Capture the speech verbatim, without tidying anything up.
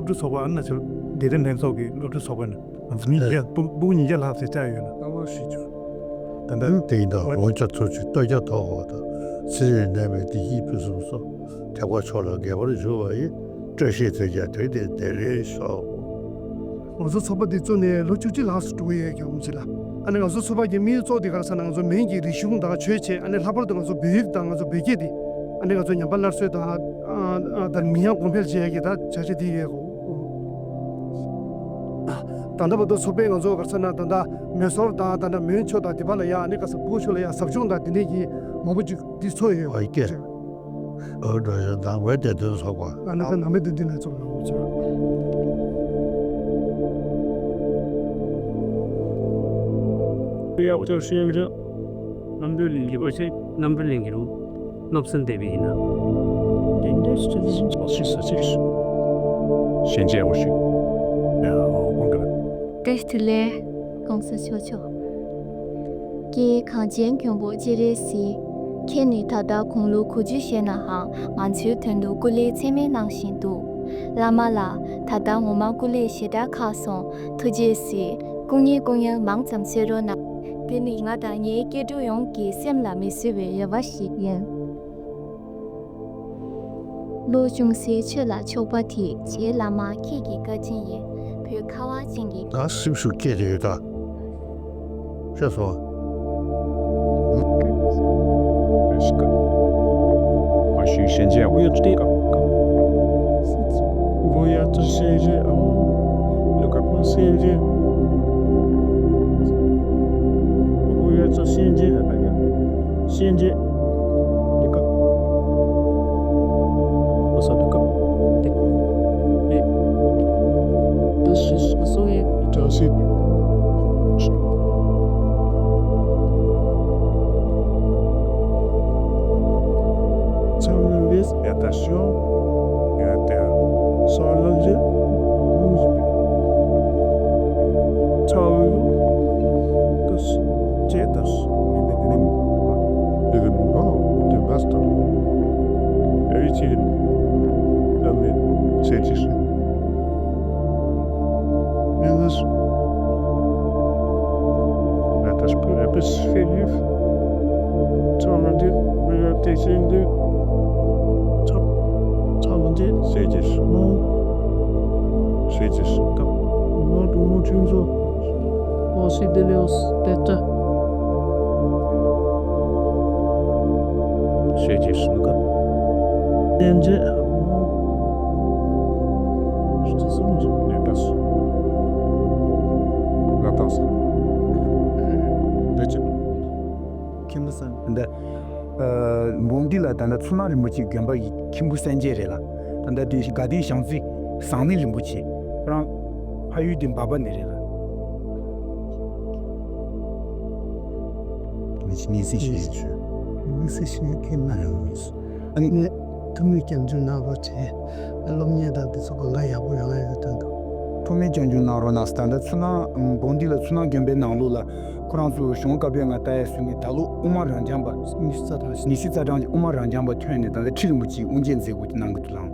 སློབ་ཕྲུག་ཚོགས་པ་ཨ་ནི་ཕྱིར་སྡེ་སྡེ་ལྷན་ཚོགས་ཀྱི་སློབ་ཕྲུག་ཚོགས་པ་ནི་ང་ཚོ་མི་ཉིས་བརྒྱ་སྤུ་སྤུ་གུ་ཉིས་བརྒྱ་ལྷག་ཙམ་བཅར་ཡོད་ལ། ད་བར་ཞུས་ཆོག་ད་ལྟ་དེ་ཡིན་ད་ལོ་བརྒྱ་ཐོར་ཅིག་སྟོད་རྒྱ་ཐོག་འོག་ཏུ་ཚེ་རིང་ནད་མེད་བདེ་སྐྱིད་ཕུན་སུམ་ཚོགས། ཐེག་པ་མཆོག་ལ་འགོད་པར་འགྱུར་བ་ཡི། བཀྲ་ཤིས་དོན་རྒྱས་དེང་འདིར་བདེ་ལེགས་ཤོག་ང་ཚོ་ཚོགས་པ་འདི་བཙུགས་ནས་ལོ་བཅུ་གཅིག་ལྷག་ཙམ་འགྲོ་གི་ཡོད་ཀྱང་མི་ཚེ་ལ། ཨ་ནི་ང་ཚོ་ཚོགས་པ་གི་དམིགས་ཡུལ་གཙོ་བོ་དེ་ག་རེ་ཟེར་ན་ང་ཚོ་མོན་གྱི་རིག་གཞུང་དང་ཆོས་བྱེད་ཨ་ནི་ལྷག་པར་དུ་ང་ཚོ་བོད་ཡིག་དང་ང་ཚོ་བོད་སྐད་དེ་ཨ་ནི་ང་ཚོ་ཉམས་པ་སླར་གསོ་དང་ཨ་ཨ་དང་མི་ཡང་གོང་འཕེལ་བྱེད་ཡ་གི་ད་བྱ་བྱེད་དེ་ཡོད་གོ། ད་ལྟ་བར་དུ་ཚོགས་པས་ང་ཚོ་ག་རེ་ཟེར་ན་ད་ལྟ་མེ་སོར་དང་ད་ལྟ་མོན་ཕྱོགས་དང་དེ་བ་ལ་ཡ་ཨ་ནི་ག་ས་བུ་ཕྱོགས་ལ་ཡ་ཟབ་སྦྱོང་དང་དེ་འདྲས་ཀྱི་མང་པོ་ཅིག་འདི་ཚོགས་ཡོད། ཨོ་ཡ་ཀྱེ། ཨོ་འགྲོ་ཡ་ནང་པའི་བདེན་དོན་ཚོགས་པ། ཨ་ནི་ད་ནང་པའི་བདེན་དོན་ལ་ཚོགས་གནང་བ་ཚོགས། ཡག་པོ་ཤེས་རེད། རྣམ་པའི་གླིང་གི་སློབ་ཆེན་རྣམ་པའི་གླིང་གི་རུ་སློབ་ཚན་འདེབས་པ་ཡིན་ན། ཞལ་མཇལ་བ་ཞིག་ཡང་དགོངས་དག་བཀྲ་ཤིས་བདེ་ལེགས། གོང་ས་མཆོག་མཆོག་ཀྱེ་གངས་ཅན་མགོན་པོ་སྤྱན་རས་གཟིགས། ཁྱེད་ནི་ད་ལྟ་དགུང་ལོ་དགུ་བཅུ་བཞེས་ནའང་ང་ཚོའི་དོན་དུ་སྐུ་ལས་ཚད་མེད་གནང་བཞིན་འདུག་བླ་མ་ལགས། ད་ལྟ་ངོ་མ་སྐུ་ལས་ཞེ་དྲག་ཁག་སོང་། ཐུགས་རྗེས་གཟིགས། སྐུ་ངལ་སྐུ་ངལ་མང་ཙམ་བཟོད་རོགས་གནང་། དེ་ནི་ང་དང་ངའི་སྐྱེ་འགྲོ་ཡོངས་ཀྱི་སེམས་ལ་མི་བཟོད་པའི་རེ་བ་ཞིག་ཡིན། བློ་ཅུང་ཟད་ཆོས་ལ་ཕྱོགས་པ་དེས་རྗེ་བླ་མ་ཁྱེད་ཀྱི་བཀའ་དྲིན་ཡིན། བོད་ཁ་བ་ཅན་གྱི། ད་སེམས་སུ་སྐྱེས་ཏེ་ཡོད་ད། ཤེས་སོང་། མ་ཞུས་ཞལ་མཇལ་དབུ་ཡ་ཏི་ཀ། བུ་ཡ་ཏི་སེ་རེ་ཨོ། ལུ་ཀ་ཀུན་སེ་རེ། བུ་ཡ་ཏི་སེ་རེ་ཨ་ཡ། སེ་རེ། ལུ་ཀ། བུ་ས་ལུ་ཀ། ཏེ། ཨེ། ཏི་སི་སོ་སོ་ཡེ། ཏི་སི། ཚང་མ་ལས་ཡ་ད་ཤོ་ཡ་ཏེ་སོ་ལ་ལེ་ལུ་ཡི་པེ་ཚ་ལུ་ཏུ་སུ་ཅེ་ཏུ་སུ་མི་འདི་འདི་ནི་མི་ཨ་འདི་གི་ནི་ཨ་འདི་བ་སྟ་ཨེ་ཅི་ཨ་མི་ཅེ་ཅི་སུ། Let us put up a safe. Tell me, did we are taking the top? Tell me, did say this. No. Say this. Not much in the possibilities better. Say this. Look up. Then the. Что за музыка? Let us. Let us. Let us. མཁན་པོ་སངས་ད་ལྟ་འབུམ་སྡེ་ལ་ད་ལྟ་ཚུར་སྣང་རིན་པོ་ཆེའི་དགོན་པ་ཡི་མཁན་པོ་སངས་རྒྱས་རེད་ལ། ད་ལྟ་དེ་དགའ་ལྡན་ཞང་ཚིགས་བཟང་ནི་རིན་པོ་ཆེ་ཁོ་རང་ཕ་ཡུལ་དེ་འབའ་པ་ནས་རེད་ལ། མི་ཚེ་ཤེས་ཤེས། མི་ཚེ་ཤེས་མཁན་མ་ཡོང་། ཨ་ནི། ཐུ་མི་སྐྱབས་འཇུག་གནང་རོགས་བྱེད། སློབ་གཉེར་དང་དེ་ཚོ་གང་ག་ཡག་པོ་ཡོང་ཡ་ཡོད་དོན་དུ། ཐུ་མི་སྐྱབས་འཇུག་གནང་རོགས་གནང་། ད་ལྟ་ཚུར་སྣང་འབུམ་སྡེ་ལ་ཚུར་སྣང་དགོན་པའི་ནང་ལོགས་ལ་ཁོ་རང་ཚོ་གཞུང་བཀའ་པོད་ལྔ་ལྟ་ཡ་སུ་ནི་ད་ལོ་དབུ་མ་རབ་འབྱམས་པ། ཉི་ཤུ་རྩ་གྲངས་ཉི་ཤུ་རྩ་གྲངས་ཀྱི་དབུ་མ་རབ་འབྱམས་པ་ཐོན་ནས་ད་ལྟ་ཁྲི་རིན་པོ་ཆེའི་དབུ་འབྱེད་མཛད་སྒོ་དེ་གནང་གི་འདུག་ལགས།